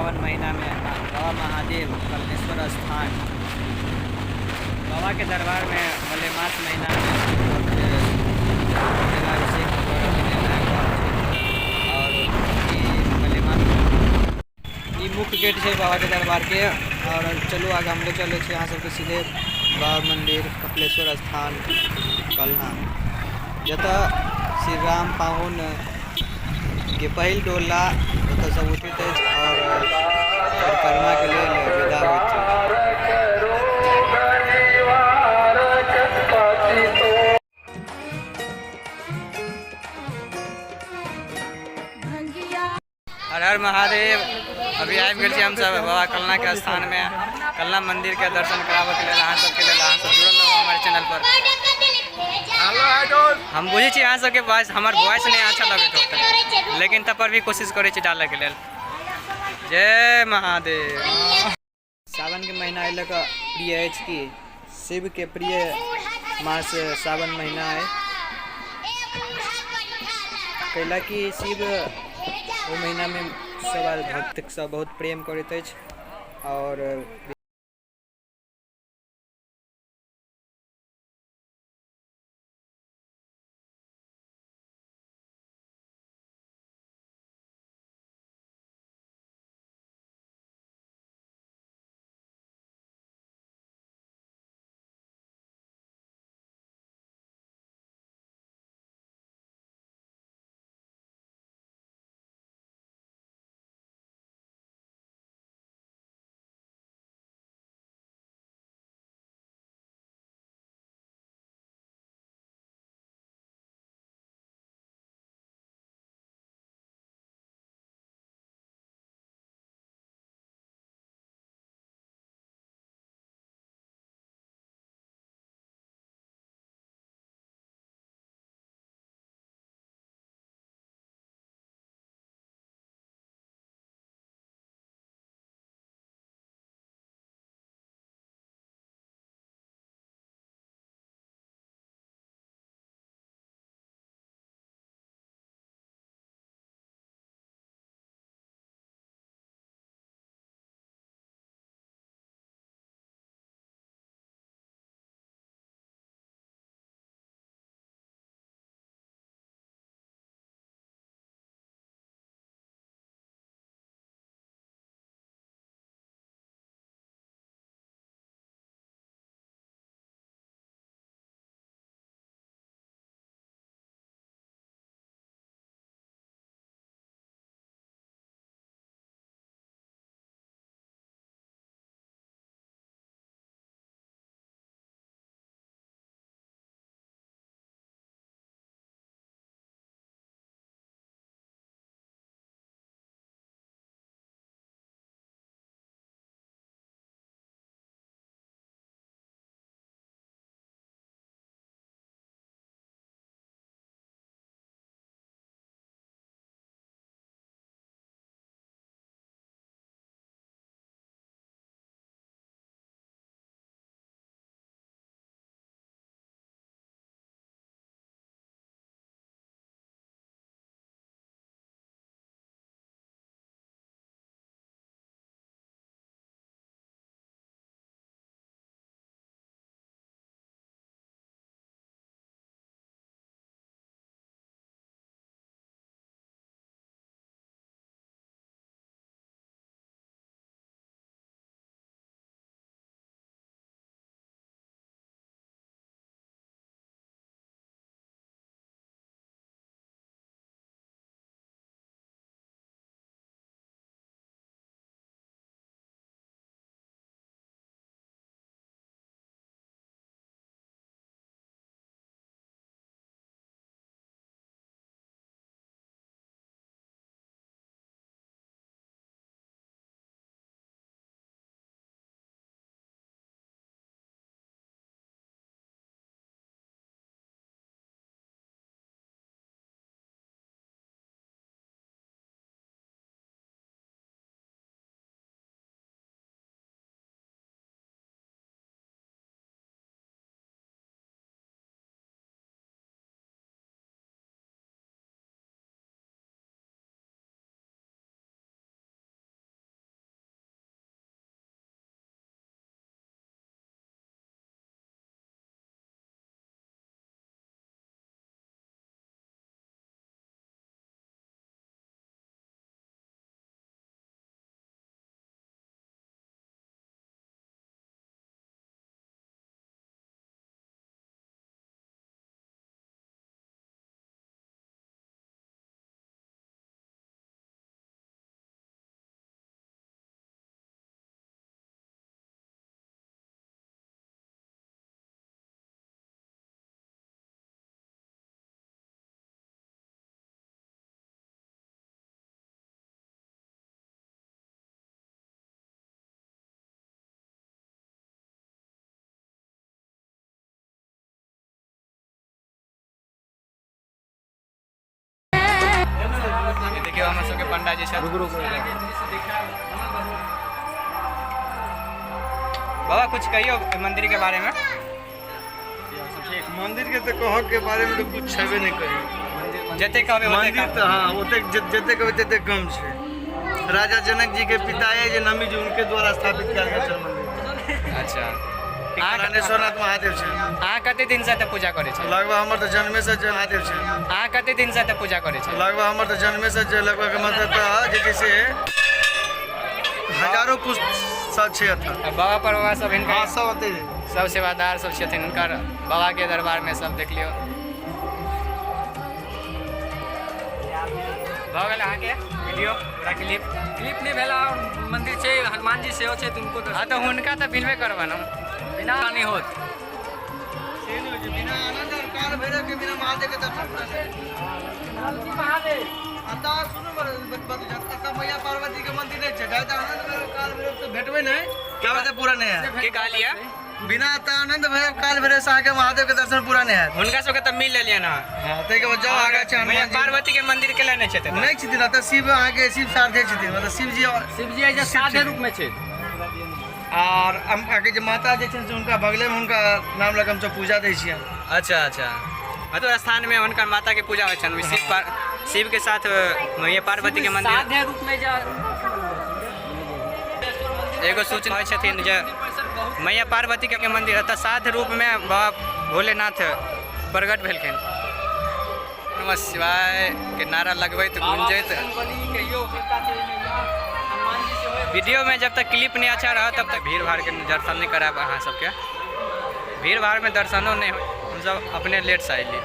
सावन महीना में बाबा महादेव कलमेश्वर स्थान बाबा के दरबार में मलेमास महीना में जलाभिषेक करऽ के लेल आबि रहल छै। और ई मलेमास ई मुख्य गेट छै बाबा के दरबार के। और चलू आगे हमरे चलै छी अहाँ सबके सीधे बाबा मंदिर कपिलेश्वर स्थान कलना, जतऽ श्री राम पाहुन के पहिल डोला ओतऽसँ उठैत अछि आओर परिक्रमाके लेल विदा होइत अछि। हर हर महादेव। अभी आबि गेल छी हमसब बाबा कलना के स्थान में कलना मंदिर के दर्शन कराबऽ के लेल अहाँ सबके लेल। अहाँ सब जुड़ल रहू हमारे चैनल पर। हम बुझै छी अहाँ सबके वॉइस, हमर वॉइस नहीं अच्छा लगैत होतै, लेकिन तब पर भी कोशिश करै छी डालऽ के लेल। जय महादेव। सावन के महीना एहि लऽ कऽ प्रिय अछि कि शिव के प्रिय मास सावन महीना है, कैला कि शिव ओहि महीना में सब भक्त सब बहुत प्रेम करैत अछि और लियौ हमर सबके पंडा जी छथि। बाबा, कुछ कहियौ एहि मंदिर के बारे में। मंदिर के तऽ कहऽ के बारे में तऽ कुछ छेबे नहि करी। जते कहबै ओते मंदिर कम। तऽ हाँ, ओतेक जते कहबै तते कम छै। राजा जनक जी के पिताए जे नमी जी, उनके द्वारा स्थापित कयल गेल छल मंदिर। कल्याणेश्वरनाथ महादेव छै। अहाँ कते दिन से एतऽ पूजा करै छै? लगभग हमर तऽ जन्मे से जे महादेव छै। अहाँ कते दिन से एतऽ पूजा करै छै? लगभग हमर तऽ जन्मे से जे लगभग मतलब तऽ जे छै से हजारों कुछ सब छै एतऽ। आ बाबा पर बाबा सब हिनकर? हाँ, सब ओतै। सब सेवादार सब छथिन हुनकर बाबा के दरबार में। सब देख लियौ। भऽ गेल अहाँके वीडियो पूरा? क्लिप क्लिप नहि भेल। आओर मंदिर छै, हनुमान जी सेहो छै, तुमको हाँ, तऽ हुनका तऽ मिलबे करबनि हम। बिना नहि होत। से नहि होइ छै। बिना आनंद और काल भैरव के बिना महादेव के दर्शन पूरा नहि होइ छै। अतः सुनू, एतऽ मैया पार्वती के मंदिर नहि छै। जाहि आनंद भैरव, काल भैरव से भेटबै नहि, ताबे तक पूरा नहि हैत। की कहलियै? बिना एतऽ आनंद भैरव, काल भैरव से अहाँके महादेव के दर्शन पूरा नहि हैत। हुनका सबके तऽ मिल लेलियनि अहाँ? हाँ, ताहिके बाद जाउ आगाँ छै मैया हनुमान जी। पार्वती के मंदिर के नहि छथिन? नहि छथिन। एतऽ शिव, अहाँके शिव सारथे छथिन, मतलब शिव जी। शिव जी एहिजे साधे रूप में छै। आर अहाँके जे माता जे छथिन से हुनका बगलेमे हुनका नाम लऽ कऽ हमसब पूजा दै छियनि। अच्छा, मतलब स्थान में हुनकर माता के पूजा होइ छनि। शिव के साथ मैया पार्वती के मंदिर। साधे रूप में जे एगो सूचना होइ छथिन जे मैया पार्वती के मंदिर एतऽ साध रूप में बाबा भोलेनाथ प्रकट भेलखिन। नमः शिवाय के नारा लगबैत गुंजैत। कहियो हनुमान जी सेहो। वीडियो में जब तक क्लिप नहीं अच्छा रहा, तब तक भीड़ भाड़ के दर्शन नहीं करायब अहाँ सबके। भीड़ भाड़ में दर्शनो नहीं हो। हमसब अपने लेट से अयली।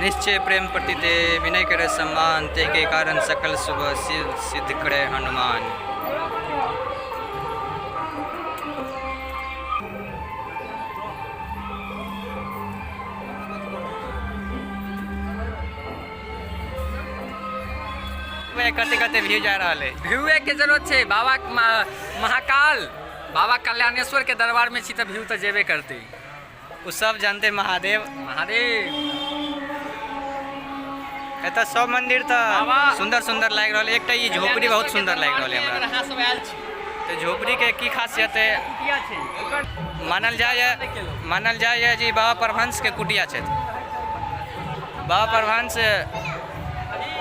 निश्चय प्रेम प्रति ते विनय करे सम्मान, ते के कारण सकल शुभ शिव सिद्ध करे हनुमान। कते कते व्यू जा रहल है। व्यूए के जरूरत छै? बाबा महाकाल, बाबा कल्याणेश्वर के दरबार में छी तऽ व्यू तऽ जेबे करतै। ओ सब जानते महादेव। महादेव। एतऽ सब मंदिर तऽ बाबा। सुंदर सुंदर लागि रहल है। एकटा ई झोपड़ी बहुत सुंदर लागि रहल है अगर हमरा। अहाँ सब आयल छी। तऽ झोपड़ी के की खासियत है? कुटिया छै ओकर। मानल जाय जे ई बाबा परमहंस के कुटिया छथि। बाबा परमहंस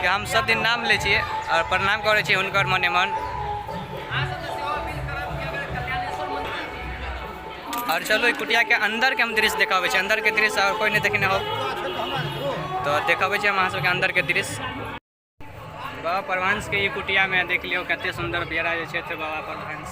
के हम सब दिन नाम लै छियै आओर प्रणाम करै छियै हुनकर मने मन। अहाँ सब सेहो अपील करब कि अगर कल्याणेश्वर मंदिर आओर चलू, ई कुटिया के अंदर के हम दृश्य देखाबै छी। अंदर के दृश्य आओर कोई नहि देखने हो, तऽ देखाबै छी हम अहाँ सबके अंदर के दृश्य। बाबा परमहंस के ई कुटिया में देख लियौ, कते सुंदर बेरा जे छथि बाबा परमहंस।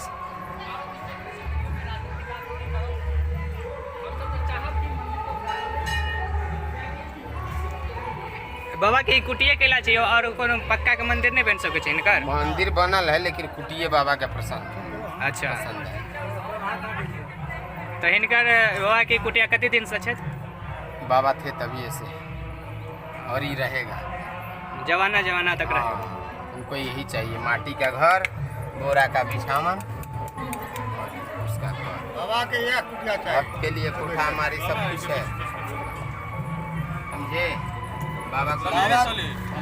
बाबा के ई कुटिये केला छै और कोनो पक्का के मंदिर नहीं बन सकै छै हिनकर? मंदिर बनल है, लेकिन कुटिये बाबा के प्रसन्न पसंद है। तऽ हिनकर बाबा के कुटिया कते दिन से छथि? बाबा थे तभी ऐसे और ही रहेगा। जमाना जमाना तक रहे। हाँ, उनको यही चाहिए, माटी का घर, बोरा का बिछावन और उसका घर। बाबा के यह कुटिया चाहिए। भक्त के लिए कोठा हमारी सब कुछ है, समझे? बाबा को बाबा,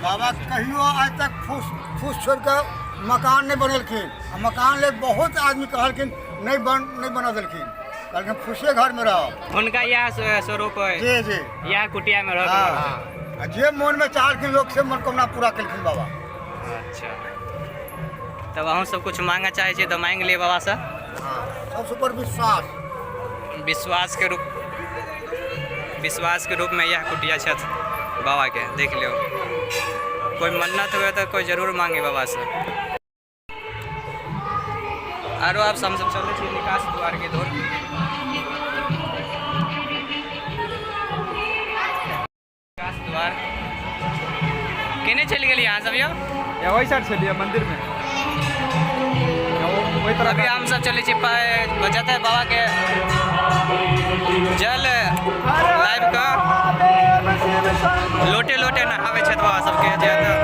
बाबा कहियो आज तक फूस फूस छोड़ कऽ मकान नहि बनेलखिन आ मकान ले बहुत आदमी कहलखिन, नहि बन, नहि बना देलखिन। कहलखिन फूसे घरमे रह। हुनका इएह स्वरूप है। जी जी इएह कुटिया में रह। हाँ, आ जे मोनमे चाहलखिन लोक, से मनोकामना पूरा केलखिन बाबा। अच्छा, तब अहूँ सब कुछ मांगऽ चाहै छियै तऽ मांगि लिअ बाबा से। सबसँ ऊपर विश्वास। विश्वास के रूप में यह कुटिया छथि बाबा के। देख लियौ, कोई मन्नत हुए तऽ कोई जरूर मांगे बाबा से। आरो आब हम सब चलै छी निकास द्वार के धुर। निकास द्वार केने चलि गेलियै अहाँ सब यौ? या वही साइड छलियै मंदिर में, ओहि तरफ। अभी हम सब चलै छी बजते बाबा के जल लाबि कऽ लोटे लोटे नहाबै छथि बाबा सबके जे एतऽ।